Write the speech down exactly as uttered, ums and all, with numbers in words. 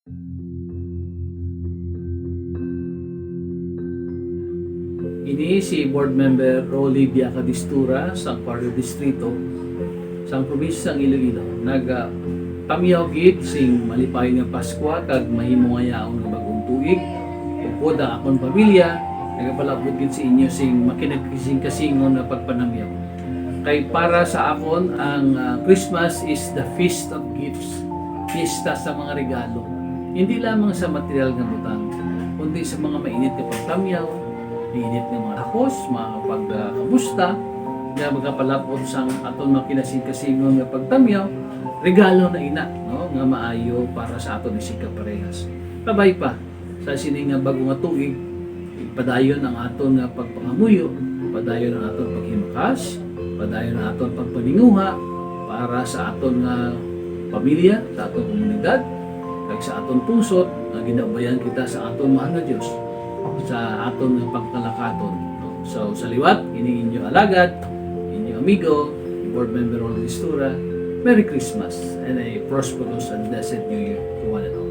Ini si Board Member Rolly Biaca Distura sa Cuarto Distrito sang Probinsya sang Iloilo. Nagatamyaw gid sing malipayon nga Paskwa kag mahimo nga yaon nga bag-ong tuig. Upod ang akon pamilya, nagapalabot gid sa inyo sing makinag-, sing kasingon nga pagpanamyaw. Kay para sa akon, ang, ah, Christmas is the feast of gifts, fiesta sa mga regalo. Hindi lamang sa material nga butang, kundi sa mga mainit nga pagtamyaw, mainit nga mga takos, mga pagkamusta, nga magapalapot sang aton mga kinasingkasingon nga pagtamyaw, regalo na ina, no, nga maayo para sa aton isigkaparehas. Kabay pa, sa sini nga bag-o nga tuig, padayon ang aton nga pagpangamuyo, padayon ang aton paghimakas, padayon ang aton pagpaninguha para sa aton nga pamilya, sa aton komunidad, kag sa aton pungsod nga ginaubayan kita sa aton mahal nga Dios sa aton nga pagkalakaton. So, sa liwat, ini inyo alagad, inyo amigo, Board Member Rolly Distura. Merry Christmas and a prosperous and blessed New Year to one and all.